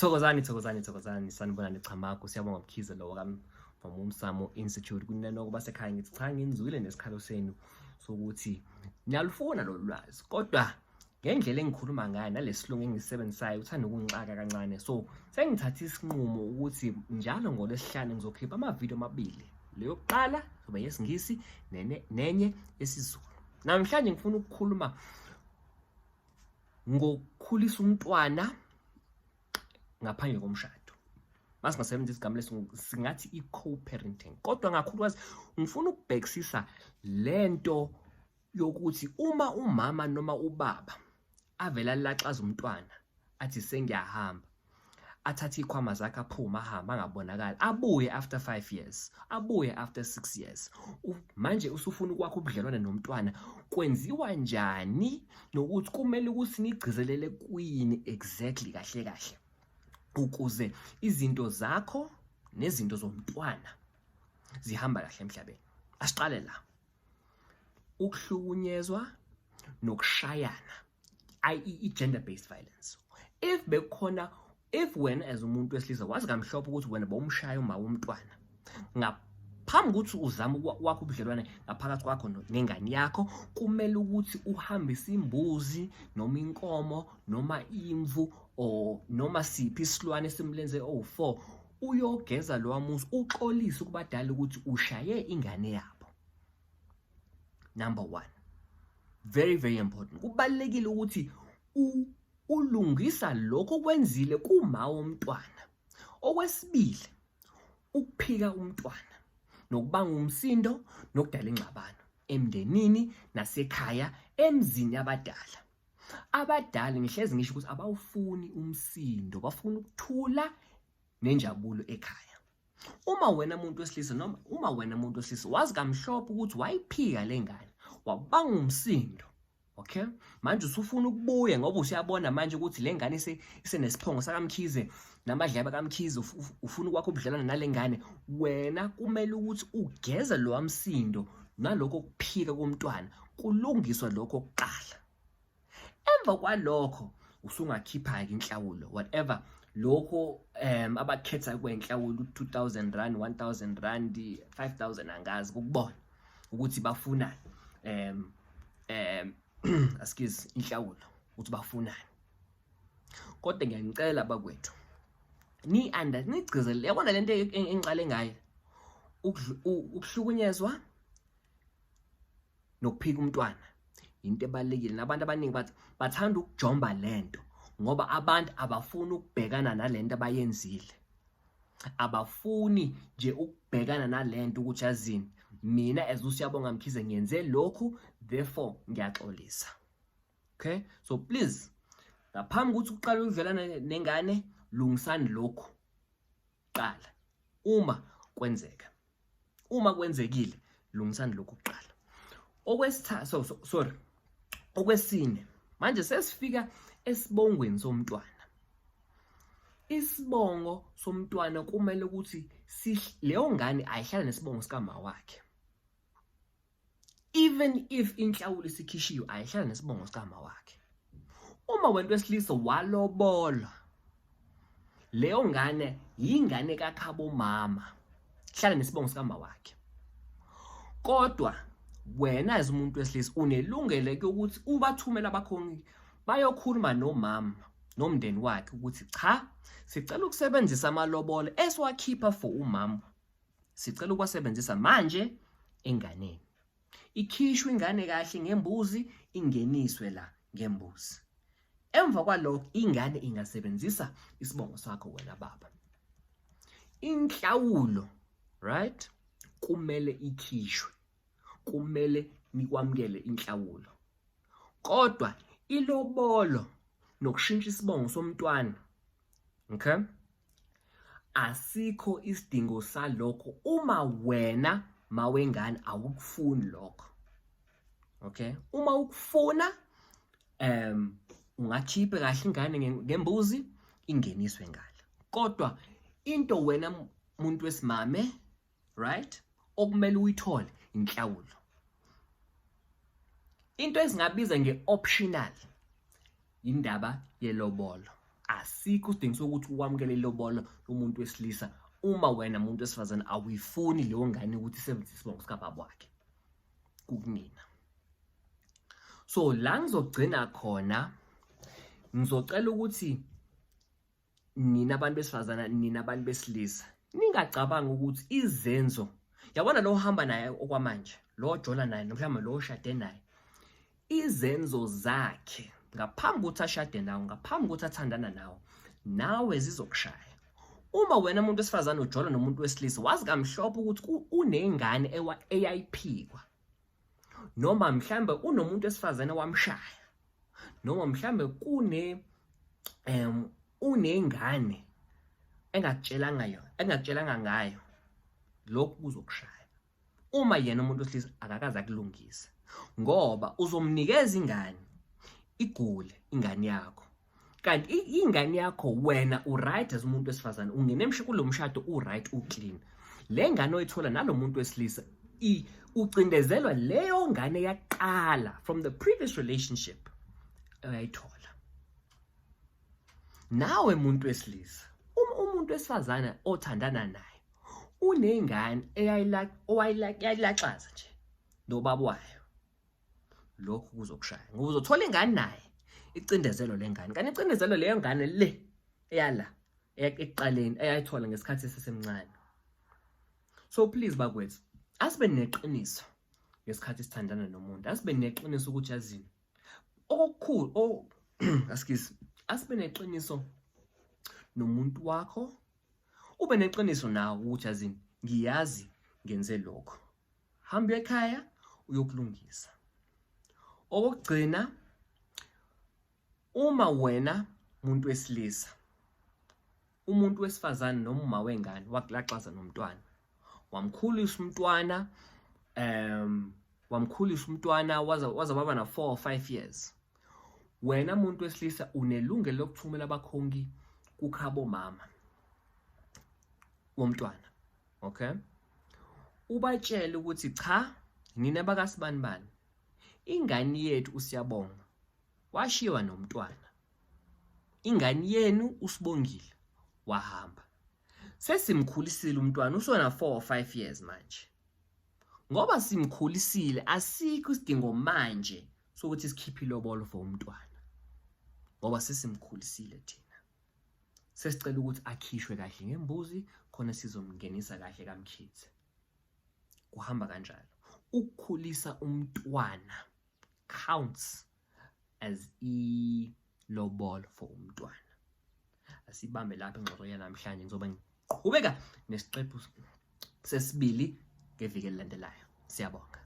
Thokozani, thokozani, thokozani, sanibonani. Chamaku, siyabonga Mkhize lo kam from Umsamo Institute. Kunenoko basekhaya, ngithi cha, nginizwile nesikhalo senu sokuthi niyalufuna lolu lwazi, kodwa ngendlela engikhuluma ngayo nalesilungu engisisebenzisayo uthanda ukungixaka kancane. So sengithatha isinqumo ukuthi njalo ngoLwesihlanu ngizokhipha amavidiyo amabili. Leyokuqala zoba yesiNgisi, nenye yesiZulu. Namhlanje ngifuna ukukhuluma ngokukhulisa umntwana ngaphandle komshado. Masingasebenzisa igama lesilungu, singathi i-co-parenting, kodwa ngakhulukazi ngifuna ukubhekisisa lento yokuthi uma umama noma ubaba avela laxaza umntwana, athi sengiyahamba, athathe ikhwama zakhe, aphume, ahambe, angabonakali, abuye after 5 years, abuye after 6 years. Manje usufuna ukwakha ubudlelwane nomntwana, kwenziwa njani, nokuthi kumele ukuthi nigcizelele kwini exactly, kahle kahle, ukuze izinto zakho nezinto zomntwana zihamba kahle emhlabeni. Asiqale la: ukuhlukunyezwa nokushayana, i-gender based violence. If bekukhona, if wena as umuntu wesilisa wazi kamhlophe ukuthi wena bowumshaya uma womntwana, ngaphambi ukuthi uzame wakho ubudlelwane ngaphakathi kwakho nengane yakho, kumele ukuthi uhambise imbuzi noma inkomo noma imvu or noma siphi isilwane esimlenze owu-4, uyogeza lowa muzi, uxolise kubadala ukuthi ushaye ingane yabo. Number one, very very important, kubalulekile ukuthi ulungisa lokho okwenzile kuma womntwana. Okwesibili, ukuphika umntwana nokubanga umsindo nokudala ingxabano emndenini nasekhaya, emzini abadala. Abadala, ngihlezi ngisho ukuthi abawufuni umsindo, bafuna ukuthula nenjabulo ekhaya. Uma wena muntu wesilisa noma uma wena muntu wesilisa wazi kamhlophe ukuthi wayiphika le ngane, wabanga umsindo, okay, manje usufuna ukubuya ngoba usuyabona manje ukuthi le ngane isenesiphongo sakaMkhize namadlebe kaMkhize, ufuna ukwakha ubudlelwane nale ngane, wena kumele ukuthi ugeze lowa msindo nalokho kuphika komntwana, kulungiswa lokho kuqala. Emva kwalokho usungakhipha-ke inhlawulo, whatever lokho abakhetha kwenhlawulo, R2000, R1000, 5000, angazi, kukubona ukuthi bafunani, um um excuse, inhlawulo ukuthi bafunani. Kodwa ngiyanicela bakwethu, ni under nigcizelele, yabona lento engiqale ngayo, ukuhlukunyezwa nokuphika umntwana, into ebalulekile. Nabantu abaningi bathi bathanda ukujomba lento ngoba abantu abafuni ukubhekana nalento abayenzile, abafuni nje ukubhekana nalento ukuthi yazini, mina as uSiyabonga Mkhize ngiyenze lokhu, therefore ngiyaxolisa. Okay, so please, ngaphambi kokuthi uqale ukudlelana nengane, lungisani lokhu qala. Uma kwenzeka, uma kwenzekile, lungisani lokhu kuqala. Okwesithathu, so, sorry, okwesine, manje sesifika esibongweni somntwana. Isibongo somntwana kumele ukuthi leyo ngane ayihlale nesibongo sikama wakhe. Even if inhlawulo isikhishiwe, ayihlale nesibongo sikama wakhe. Uma wena wesilisa walobola leyo ngane, yingane kakhabo mama, hlala nesibongo sikama wakhe. Kodwa wena as umuntu wesilisa unelungelo ukuthi ubathumele abakhongi bayokhuluma nomama nomndeni wakhe ukuthi cha, sicela ukusebenzisa amalobolo esiwakhipha for umama, sicela ukuwasebenzisa manje enganeni. Ikhishwe ingane kahle ngembuzi, ingeniswe la ngembuzi. Emva kwalokho ingane ingasebenzisa isibongo sakho wena baba. Inhlawulo, right, kumele ikhishwe, kumele nikwamukele inhlawulo, kodwa ilobolo nokushintsha isibongo somntwana, okay, asikho isidingo salokho uma wena mawengane awukufuni lokho. Okay, uma ukufuna, ungakhiphe kahle ingane ngembuzi, ingeniswe ngala. Kodwa into wena muntu wesimame, right, okumele uyithole inhlawulo. Into esingabiza nge-optional, indaba yelobolo. Asikho isidingo sokuthi wamukele ilobolo lomuntu wesilisa uma wena muntu wesifazane awuyifuni leyo ngane ukuthi isebenzise isibongo sikababa wakhe kukunina. So la ngizogcina khona, ngizocela ukuthi nina abantu besifazana, nina abantu besilisa, ningacabangi ukuthi izenzo, yabona lo ohamba naye okwamanje, lo ojola naye, mhlawumbe lo oshade naye, izenzo zakhe ngaphambi kokuthi ashade nawe, ngaphambi kokuthi athandana nawe, nawe zizokushaya. Uma wena muntu wesifazane ujola nomuntu wesilisa, wazi kamhlophe ukuthi unengane eyayiphikwa, noma mhlambe unomuntu wesifazane wamshaya, noma mhlambe kune unengane engakutshelanga yona, engakutshelanga ngayo, lokhu kuzokushaya. Uma yena umuntu wesilisa akakaze akulungise, ngoba uzomnikeza ingane igule ingane yakho, kanti ingane yakho wena u-right as umuntu wesifazane, ungene kulo mshado u-right, u-clean. Le ngane oyithola nalo muntu wesilisa ucindezelwa leyo ngane yaqala from the previous relationship oyayithola. Nawe muntu wesilisa, uma umuntu wesifazane othandana naye unengane owayilaxaza nje nobaba wayo, lokhu kuzokushaya, ngoba uzothola ingane naye icindezelo lengane, kanti icindezelo leyo ngane le eyala ekuqaleni eyayithola ngesikhathi esesemncane. So please bakwethu, asibe neqiniso ngesikhathi sithandana nomuntu, asibe neqiniso ukuthi yazini okukhulu, excuse, asibe neqiniso nomuntu wakho, ube neqiniso nawe ukuthi yazini ngiyazi ngenze lokho, hamba ekhaya uyokulungisa. Okokugcina, uma wena muntu wesilisa, umuntu wesifazane noma uma wengane wakulaxaza nomntwana, wamkhulisa umntwana, wamkhulisa umntwana waza waba na 4 or 5 years, wena muntu wesilisa unelungelo lokuthumela abakhongi kukhabo mama womntwana, okay? Ubatshele ukuthi cha, nina bakasibanibani, ingane yethu uSiyabonga washiywa nomntwana, ingane yenu uSibongile wahamba, sesimkhulisile umntwana, usona 4 or 5 years manje. Ngoba simkhulisile, asikho isidingo manje sokuthi sikhiphe ilobolo for umntwana, ngoba sesimkhulisile thina. Sesicela ukuthi akhishwe kahle ngembuzi khona sizomngenisa kahle kaMkhize. Kuhamba kanjalo. Ukukhulisa umntwana counts as ilobolo for umntwana. Asibambe lapha ingxoxo yanamhlanje, ngizoba ngiqhubeka nesiqephu sesibili ngeviki elilandelayo. Siyabonga.